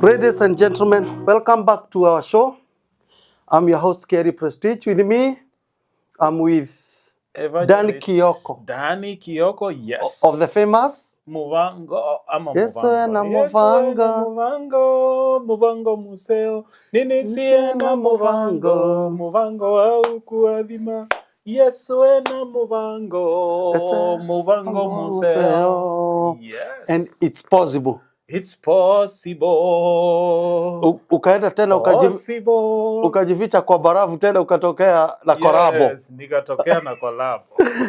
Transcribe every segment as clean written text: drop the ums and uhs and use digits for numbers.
Ladies and gentlemen, welcome back to our show. I'm your host, Kerry Prestige. With me, I'm with Dan Evangelist Kioko. Danny Kioko, yes. Of the famous Muvango ama Yes, Muvango. na Yes, na Muvango. Muvango, Muvango museo. Nini sie na Muvango, Muvango au kuadhima. Yesu na Muvango, Muvango museo. Yes. And it's possible. It's possible. Ukaenda tena Possible. Ukajificha kwa barafu, tena ukatokea na collabo. Yes, nikatokea na collabo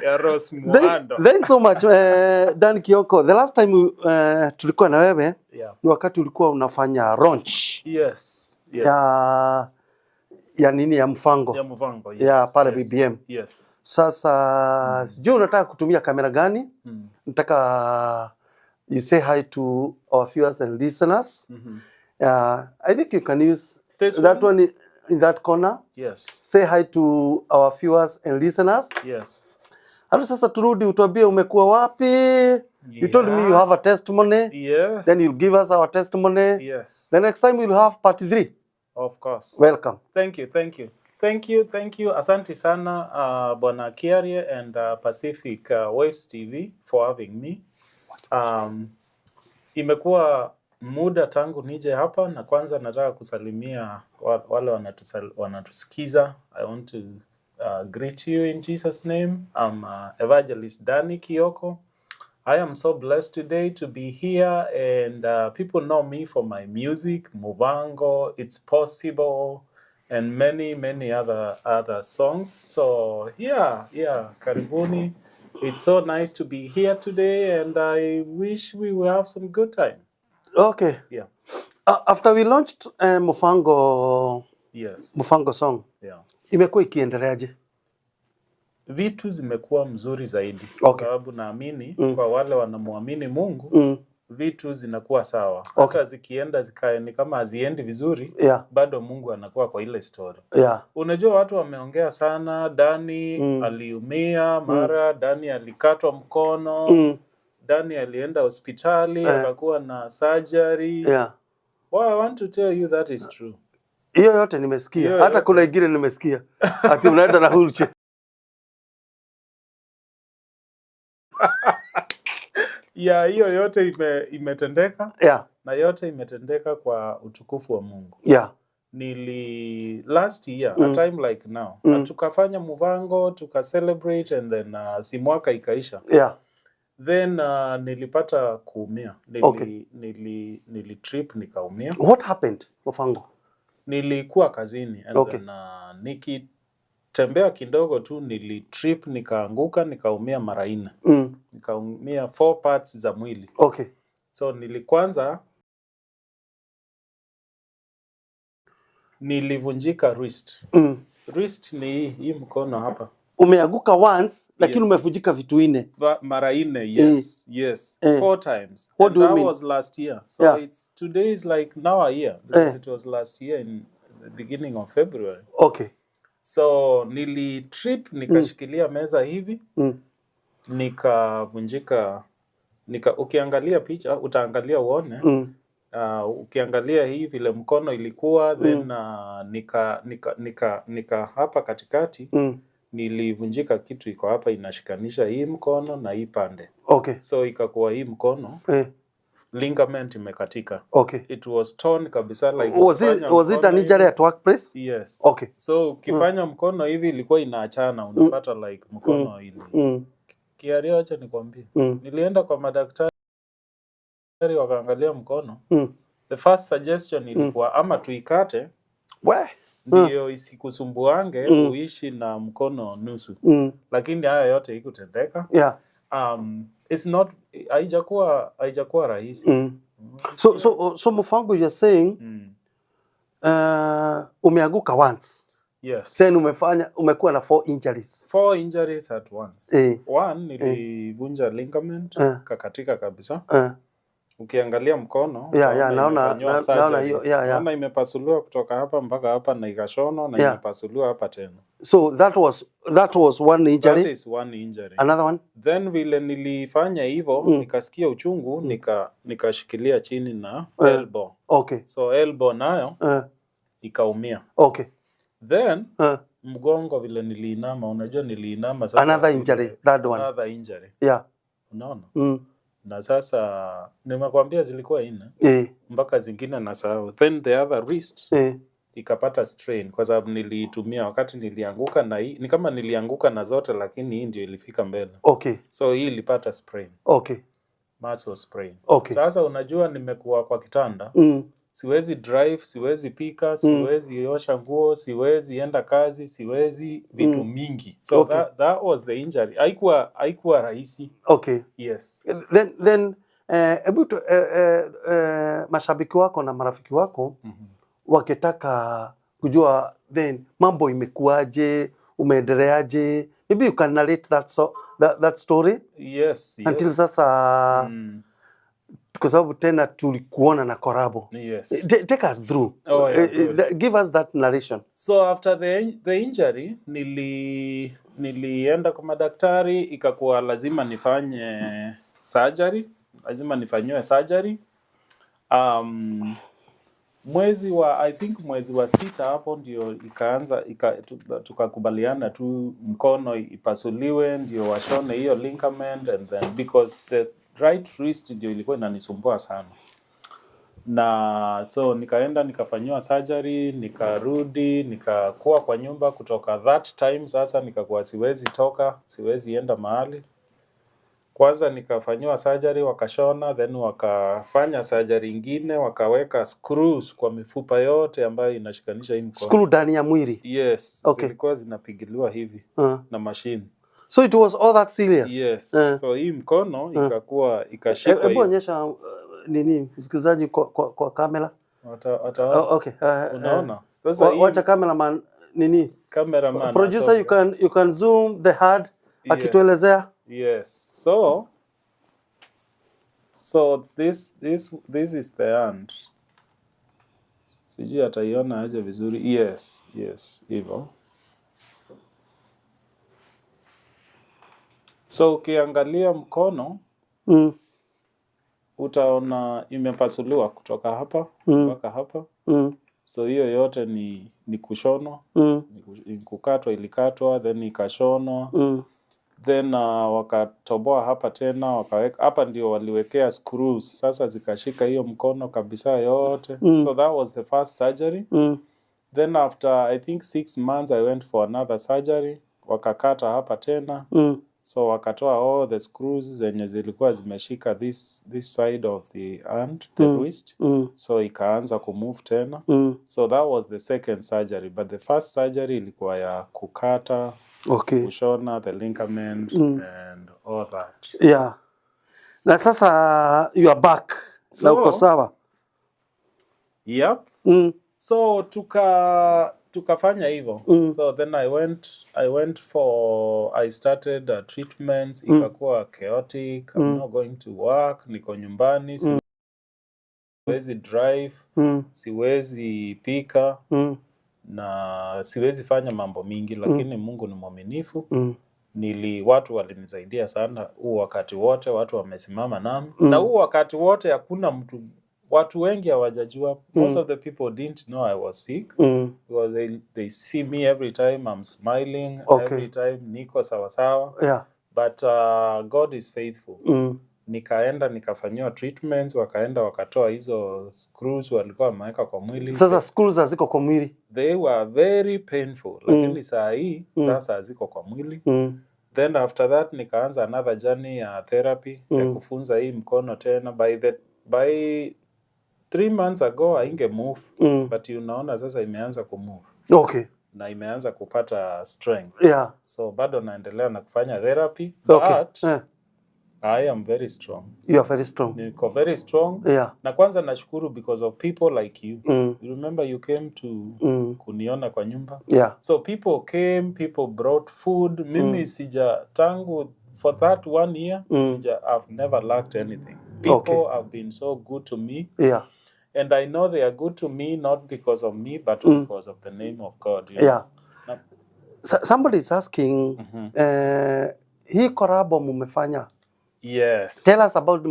ya Rose Muhando. Thanks so much, Dan Kioko. The last time tulikuwa na wewe ni wakati ulikuwa unafanya launch ya nini, ya Mfango. Ya Muvango, yes. Ya pale BBM. Sasa sijui unataka kutumia kamera gani? Nataka you say hi to our viewers and listeners. I think you can use This that one? One in that corner. Yes. Say hi to our viewers and listeners. Yes. Halafu sasa turudi utuambie umekuwa wapi. You told me you have a testimony. Yes. Then you'll give us our testimony. Yes. The next time we'll have part 3. Of course. Welcome. Thank you, thank you. Thank you, thank you. Asante sana, Bwana Kiarie and Pacific Waves TV for having me. Imekuwa muda tangu nije hapa, na kwanza nataka kusalimia wale wanatusikiza. I want to greet you in Jesus' name. I'm Evangelist Danny Kioko. I am so blessed today to be here, and people know me for my music, Muvango, It's Possible, and many, many other songs. So yeah, karibuni. It's so nice to be here today, and I wish we will have some good time. Okay. Yeah. After we launched Mufango Mufango song, imekuwa ikiendeleaje? Vitu zimekuwa mzuri zaidi kwa sababu naamini kwa wale wanamwamini Mungu, vitu zinakuwa sawa. Hata zikienda zikae ni kama haziendi vizuri, bado Mungu anakuwa kwa ile story. Unajua watu wameongea sana, Dani aliumia mara, Dani alikatwa mkono, Dani alienda hospitali akakuwa na surgery. Well, I want to tell you that is true. Hiyo yote nimesikia. Hiyo Hata yote. kuna ingine nimesikia ati unaenda na wheelchair. Yeah, hiyo yote imetendeka na yote imetendeka kwa utukufu wa Mungu. Nili last year, a time like now, tukafanya Muvango, tuka celebrate, and then si mwaka ikaisha. Then nilipata kuumia. Nili trip nikaumia. What happened, Mufango? Nilikuwa kazini and then nikitembea kidogo tu nili trip, nikaanguka, nikaumia mara nne. Nikaumia four parts za mwili. So nilikwanza nilivunjika wrist. Wrist ni hii mkono hapa. Umeanguka once, lakini Yes. umevunjika vitu nne. Mara nne, yes. Four times. What And do you that mean? Was last year. So it's today is like now a year because it was last year in the beginning of February. So nili trip, nikashikilia meza hivi, nikavunjika, ukiangalia picha utaangalia uone, ukiangalia hii vile mkono ilikuwa, then nika hapa katikati nilivunjika, kitu iko hapa inashikanisha hii mkono na hii pande, so ikakuwa hii mkono ligament imekatika. It was torn kabisa, like ukifanya Was it an mkono injury hivi. At workplace? Yes. So ukifanya mkono hivi ilikuwa inaachana, unapata like mkono ili Kiario, acha nikwambie, nilienda kwa madaktari wakaangalia mkono. The first suggestion ilikuwa ama tuikate We. Ndio isikusumbuange, uishi na mkono nusu, lakini haya yote ikutendeka. It's not haijakuwa rahisi. So Mufango, you're saying umeanguka once. Yes. Then umekuwa na four injuries. Four injuries at once. One, nilivunja ligament, kakatika kabisa. Ukiangalia mkono Yeah, utaona naona imefanyiwa naona surgery. hiyo, yeah. Naona imepasuliwa kutoka hapa mpaka hapa na ikashonwa na imepasuliwa hapa tena. So that was one injury. That is one injury. Another one? Then vile nilifanya hivyo, nikasikia uchungu, nikashikilia chini na elbow. So elbow nayo ikaumia. Then mgongo, vile niliinama, unajua niliinama sasa. Another injury, third one. Another injury. Unaona? Mm. Na sasa nimekwambia zilikuwa nne, mpaka zingine nasahau. Then the other wrist ikapata strain kwa sababu niliitumia wakati nilianguka, na hii ni kama nilianguka na zote, lakini hii ndio ilifika mbele. So hii ilipata sprain, muscle sprain. Sasa unajua nimekuwa kwa kitanda, siwezi drive, siwezi pika, siwezi osha nguo, siwezi enda kazi, siwezi vitu mingi. So that was the injury. Haikuwa rahisi. Yes. Then hebu mashabiki wako na marafiki wako wakitaka kujua then mambo imekuwaje, umeendeleaje, maybe you can narrate that story until sasa, kwa sababu tena tulikuona na collabo. Take us through. Oh, yeah, good. Give us that narration. So after the injury, nilienda kwa madaktari, ikakuwa lazima nifanye surgery, lazima nifanyiwe surgery. Mwezi wa, I think mwezi wa sita hapo ndio ikaanza tukakubaliana tu mkono ipasuliwe ndio washone hiyo ligament, and then because the right wrist ndio ilikuwa inanisumbua sana, na so nikaenda nikafanyiwa surgery, nikarudi, nikakuwa kwa nyumba kutoka that time. Sasa nikakuwa siwezi toka, siwezi enda mahali. Kwanza nikafanyiwa surgery, wakashona, then wakafanya surgery ingine, wakaweka screws kwa mifupa yote ambayo inashikanisha hii mkono. Screw ndani ya mwili? Yes, zilikuwa zinapigiliwa hivi na machine. So it was all that serious? Yes. So hii mkono ikakuwa ikashikwa Hebu hivi. onyesha nini msikilizaji kwa kamera. Oh, okay. Unaona? Sasa hii Wacha cameraman nini? Cameraman Producer, asome. you can zoom the hand akituelezea. Yes. So this is the hand. Sijui ataiona aje vizuri. Yes, hivyo. So ukiangalia mkono utaona imepasuliwa kutoka hapa mpaka hapa. So hiyo yote ni kushonwa, ni kukatwa, ilikatwa then ikashonwa. Then wakatoboa hapa tena, wakaweka hapa, ndio waliwekea screws sasa zikashika hiyo mkono kabisa yote. So that was the first surgery. Then after, I think, 6 months, I went for another surgery, wakakata hapa tena. So wakatoa all the screws zenye zilikuwa zimeshika this side of the hand, the wrist. So ikaanza kumove tena. So that was the second surgery, but the first surgery ilikuwa ya kukata, kushona the ligament and all that. Yeah. Na sasa you are back na uko sawa. Yep. So tukafanya hivyo. So then I went for I started treatments. Ikakuwa chaotic. I'm not going to work, niko nyumbani, siwezi drive, siwezi pika na siwezi fanya mambo mingi, lakini Mungu ni mwaminifu. Watu walinisaidia sana huu wakati wote, watu wamesimama nami. Na huu wakati wote hakuna mtu, watu wengi hawajajua. Most of the people didn't know I was sick because they see me every time I'm smiling, every time niko sawasawa, but God is faithful. Nikaenda nikafanyiwa treatments, wakaenda wakatoa hizo screws walikuwa wameweka kwa mwili. Sasa screws haziko kwa mwili. They were very painful, lakini saa hii sasa haziko kwa mwili. Then after that nikaanza another journey ya therapy ya kufunza hii mkono tena. By 3 months ago hainge move, but unaona sasa imeanza kumove na imeanza kupata strength. So bado naendelea na kufanya therapy, but I am very strong. You are very strong. Niko very strong. Na kwanza nashukuru because of people like you. You remember you came to kuniona kwa nyumba. So people came, people brought food. Mimi sija, tangu for that one year, sija, I've never lacked anything. People have been so good to me. And I know they are good to me not because of me, but because of the name of God. Somebody is asking, hii collabo mumefanya. Tell us about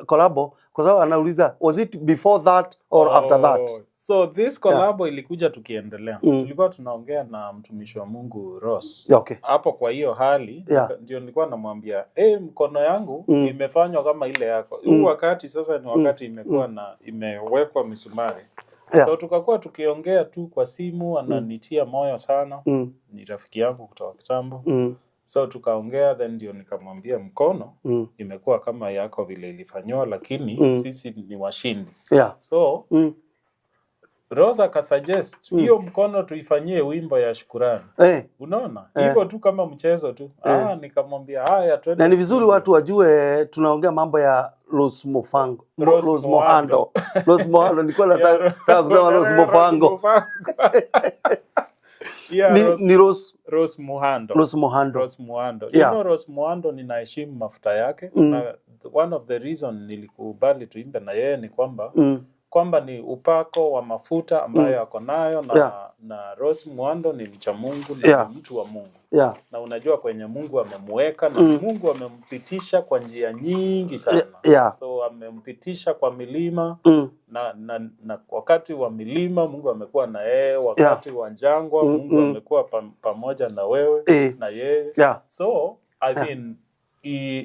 collabo, kwa sababu anauliza, was it before that or after that? Oh, so this collabo ilikuja tukiendelea. Tulikuwa tunaongea na mtumishi wa Mungu Ross. Hapo kwa hiyo hali ndio nilikuwa namwambia, mkono yangu imefanywa kama ile yako. Huu wakati sasa ni wakati imekuwa na imewekwa misumari. So tukakuwa tukiongea tu kwa simu, ananitia moyo sana. Ni rafiki yangu kutoka kitambo. So tukaongea, then ndio nikamwambia mkono imekuwa kama yako vile ilifanywa, lakini sisi ni washindi. So Rose akasuggest hiyo mkono tuifanyie wimbo ya shukurani. Unaona? Hivyo tu kama mchezo tu. Ah, nikamwambia haya, twende Na ni vizuri studio. Watu wajue tunaongea mambo ya Rose Mofango. Rose Rose Muhando. Muhando. Rose Muhando, nilikuwa nataka kusema Rose Mofango. Mofango. Yeah, Rose, Ni Rose Rose Muhando. Rose Muhando. Rose Muhando. You know Rose Muhando, ninaheshimu mafuta yake na one of the reason nilikubali tuimbe na yeye ni kwamba kwamba ni upako wa mafuta ambayo ako nayo na, na Rose Muhando ni mcha Mungu na ni mtu wa Mungu na unajua kwenye Mungu amemuweka na Mungu amempitisha kwa njia nyingi sana. So amempitisha kwa milima na wakati wa milima Mungu amekuwa na yeye, wakati wa jangwa Mungu amekuwa pamoja na wewe na yeye. So I mean,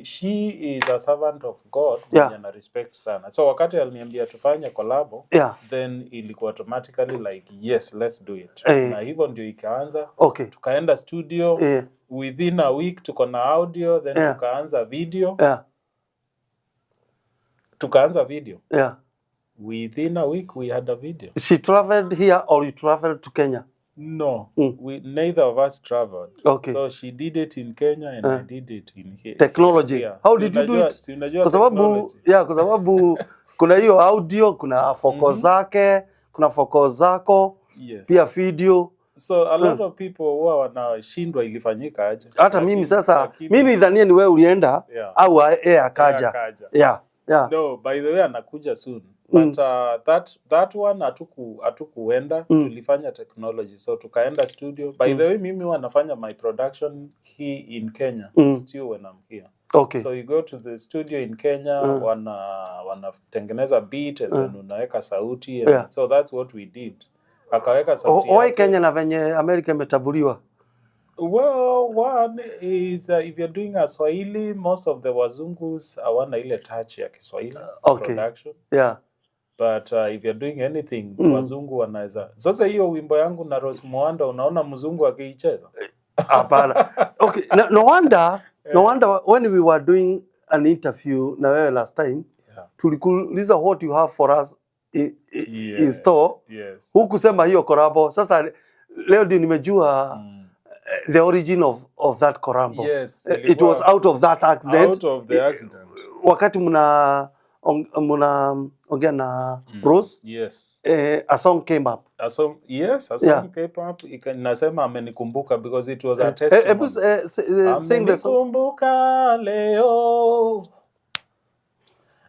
she is a servant of God mwenye na respect sana. So wakati aliniambia tufanye collabo, then ilikuwa automatically like, "Yes, let's do it." Na hivyo ndio ikaanza. Tukaenda studio, within a week tuko na audio, then tukaanza video. Tukaanza video. Within a week we had a video. She traveled here or you traveled to Kenya? No, we neither of us traveled. So she did it in Kenya and I did it in here. Technology. Here. How Si did you do unajua- it? Si unajua Kwa sababu technology. Yeah, kwa sababu kuna hiyo audio, kuna vocal zake, kuna vocal zako, pia video. So a lot of people huwa wanashindwa ilifanyika aje. Hata mimi sasa mimi nidhania ni wewe ulienda au yeye akaja. Akaja. No, by the way, anakuja soon. But that one hatukuenda, tulifanya technology. So tukaenda studio. By the way, mimi huwa nafanya my production here in Kenya still when I'm here. So you go to the studio in Kenya, wanatengeneza beat and then unaweka sauti and so that's what we did. Akaweka sauti Why yake. Kenya na venye Amerika imetambuliwa? Well, one is if you're doing a Swahili, most of the wazungus hawana ile touch ya Kiswahili production. But if you're doing anything, wazungu wanaweza. Sasa hiyo wimbo yangu na Rose Muhando, unaona mzungu akiicheza? Hapana. Okay, no wonder when we were doing an interview na wewe last time, tulikuuliza what you have for us in store. Hukusema hiyo collabo. Sasa leo ndio nimejua the origin of that collabo. It Ilikuwa was out of that accident. Out of the accident. Wakati mna ongea na Rose, a song came up. A song, yes, a song came up. Nasema amenikumbuka because it was a Hebu testimony. Sing the song. Amenikumbuka leo,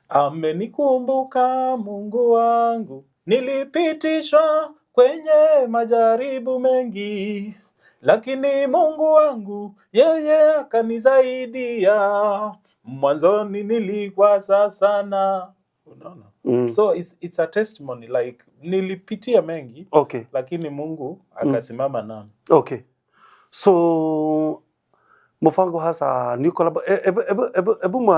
amenikumbuka Mungu wangu. Nilipitishwa kwenye majaribu mengi, lakini Mungu wangu yeye akanisaidia. Mwanzoni nilikuwa sana. Unaona? So it's a testimony, like nilipitia mengi, lakini Mungu akasimama nami. Okay. So Mofango has a new collab. Ebu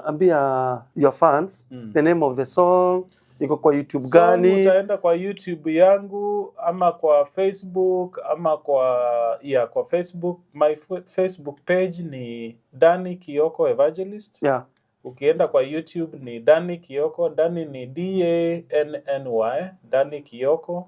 ambia your fans the name of the song. Iko kwa YouTube Song gani? Utaenda kwa YouTube yangu ama kwa Facebook ama kwa, yeah, kwa Facebook. My Facebook page ni Danny Kioko Evangelist. Ukienda kwa YouTube ni Danny Kioko. Danny ni Danny, Danny Kioko.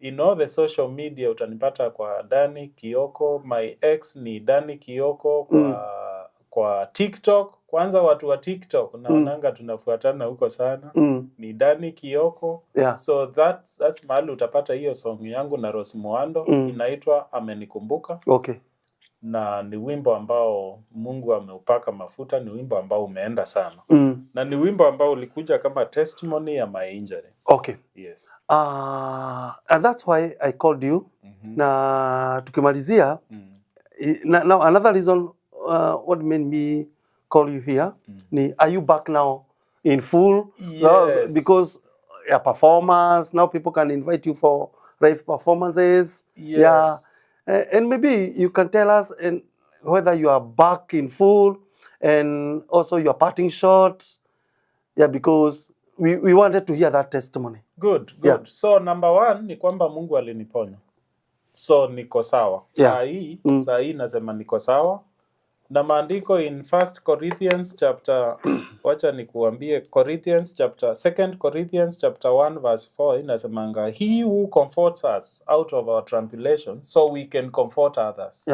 In all the social media utanipata kwa Danny Kioko. My ex ni Danny Kioko kwa kwa TikTok. Kwanza watu wa TikTok naonanga tunafuatana huko sana. Ni Danny Kioko. So that's mahali utapata hiyo song yangu na Rose Muhando, inaitwa Amenikumbuka. Na ni wimbo ambao Mungu ameupaka mafuta, ni wimbo ambao umeenda sana. Na ni wimbo ambao ulikuja kama testimony ya my injury. Yes. And that's why I called you. Na tukimalizia, now another reason what made me call you here ni, are you back now in full? So, Yes. because your performance now, people can invite you for live performances. Yes. Yeah. And maybe you can tell us and whether you are back in full and also your parting shot. Yeah, because we wanted to hear that testimony. Good, good. So number one ni kwamba Mungu aliniponya. So niko sawa. Saa hii, saa hii nasema niko sawa. Na maandiko in First Corinthians chapter, wacha nikuambie, Corinthians chapter, Second Corinthians chapter 1 verse 4 inasemanga, "He who comforts us out of our tribulation so we can comfort others."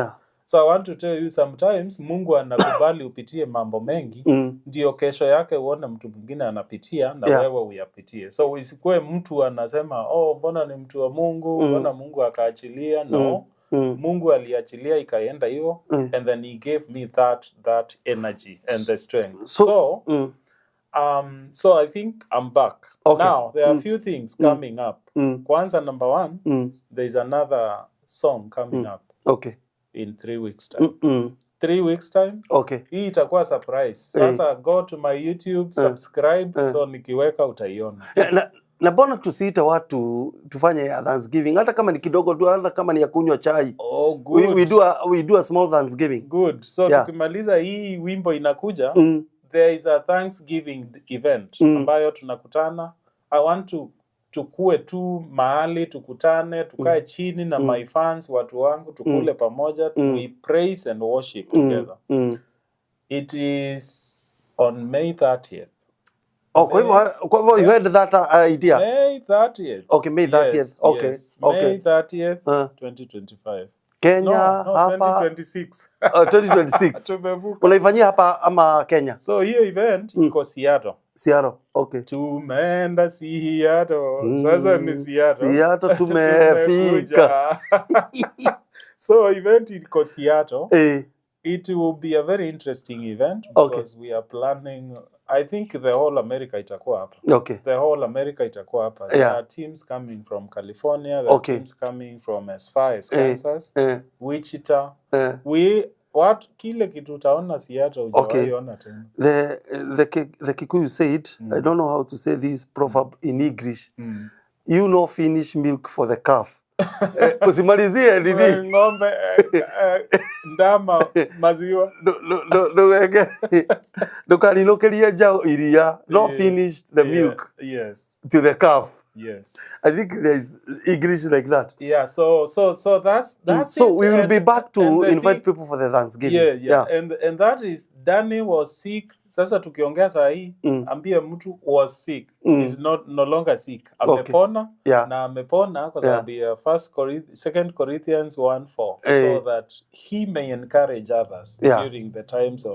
So I want to tell you, sometimes Mungu anakubali upitie mambo mengi ndio kesho yake uone mtu mwingine anapitia na wewe uyapitie. So isikuwe mtu anasema, "Oh, mbona ni mtu wa Mungu, mbona Mungu akaachilia?" No. Mungu aliachilia ikaenda hivyo and then he gave me that energy and the strength. So so I think I'm back. Now there are a few things coming up. Kwanza, number one, there's another song coming up in 3 weeks time. 3 weeks time. Hii itakuwa surprise. Sasa go to my YouTube, subscribe, so nikiweka utaiona. Na mbona tusiite watu tufanye ya Thanksgiving, hata kama ni kidogo tu, hata kama ni ya kunywa chai? Oh, good. We do a small Thanksgiving. Good. So tukimaliza hii wimbo inakuja, there is a Thanksgiving event ambayo tunakutana. I want to tukue tu mahali tukutane, tukae chini na my fans, watu wangu, tukule pamoja, we praise and worship together. It is on May 30th. Oh, kwa hivyo you had that idea. May 30th. Okay, May 30th. Yes, yes. May 30th, 2025. Kenya No, hapa 2026. 2026. Tumevuka. Unaifanyia hapa ama Kenya? So hiyo event iko Seattle. Seattle. Okay. Tumeenda Seattle. Sasa ni Seattle. Seattle tumefika. Tumekuja. So event iko Seattle. It will be a very interesting event because we are planning, I think the whole America itakuwa hapa. The whole America itakuwa hapa. There are teams coming from California, there are teams coming from as far as Kansas, Wichita. We what kile kitu utaona Seattle hujawahi ona tena. The Kikuyu said, I don't know how to say this proverb in English. "You no finish milk for the calf." Usimalizie nini? Ng'ombe, ndama maziwa. Ndũkarinũkĩrie njaũ iria. No finish the milk to the calf. I think there is English like that. Yeah, so that's So it. we will be back to And the invite people for the Thanksgiving. Yeah. And that is, Danny was sick. Sasa tukiongea saa hii, ambie mtu was sick is not no longer sick. Amepona na amepona kwa sababu ya first Corinth, Second Corinthians 1:4, so that he may encourage others during the times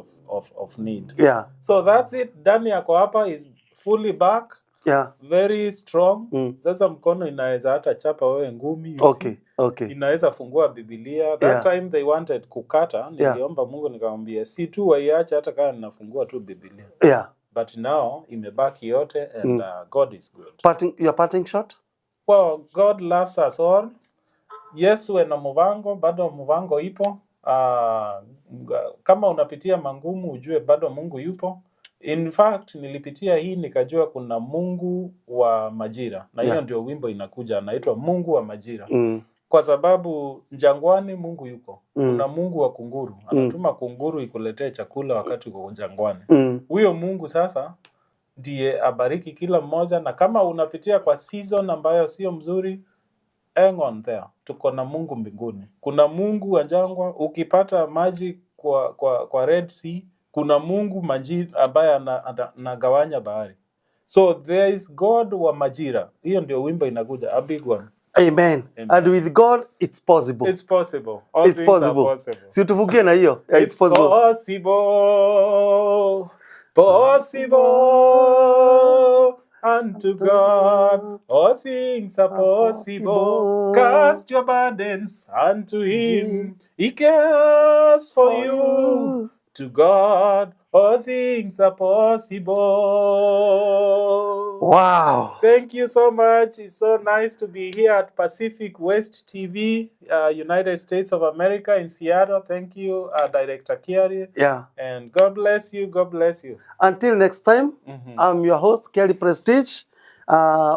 of need. So that's it. Danny ako hapa, is fully back, very strong. Sasa mkono inaweza hata chapa wewe ngumi, you see. Inaweza fungua Biblia. That time they wanted kukata, niliomba Mungu nikamwambia si tu waiache hata kama ninafungua tu Biblia. But now imebaki yote and God is good. Your parting shot? Well, God loves us all. Yesu ena muvango, bado muvango ipo. Kama unapitia mangumu ujue bado Mungu yupo. In fact, nilipitia hii nikajua kuna Mungu wa majira, na hiyo ndio wimbo inakuja, anaitwa Mungu wa majira kwa sababu jangwani Mungu yuko. Kuna Mungu wa kunguru, anatuma kunguru ikuletee chakula wakati uko jangwani. Huyo Mungu sasa ndiye abariki kila mmoja, na kama unapitia kwa season ambayo sio mzuri, hang on there. Tuko na Mungu mbinguni. Kuna Mungu wa jangwa. Ukipata maji kwa Red Sea, kuna Mungu maji ambaye anagawanya bahari. So there is God wa majira. Hiyo ndio wimbo inakuja, a big one. Amen. Amen. And with God it's possible. It's possible. All It's things are possible. possible. Si tufungie na hiyo. Yeah, it's It's possible. possible. Possible. Unto God all things are possible. Possible. Cast your burdens unto Him. He cares for you. To God all things are possible. Wow. Thank you so much. It's so nice to be here at Pacific West TV, United States of America in Seattle. Thank you, Director Kiarie. Yeah. And God bless you. God bless you. Until next time, I'm your host, Kelly Prestige.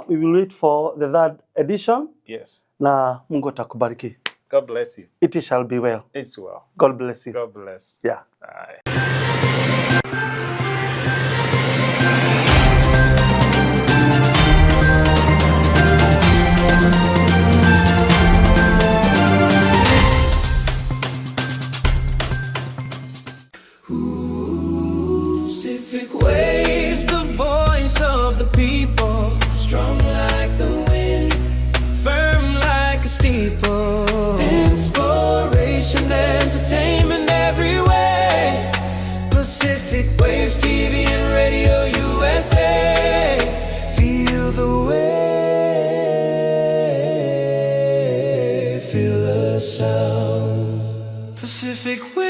We will wait for the third edition. Yes. Na Mungu atakubariki. God bless you. It shall be well. It's well. God bless you. God bless. Yeah. Bye. Pacific waves, the voice of the people. Strong like the wind, firm like a steeple. Inspiration, entertainment everywhere. Pacific Waves TV and Radio USA. Feel the wave, feel the sound. Pacific Waves.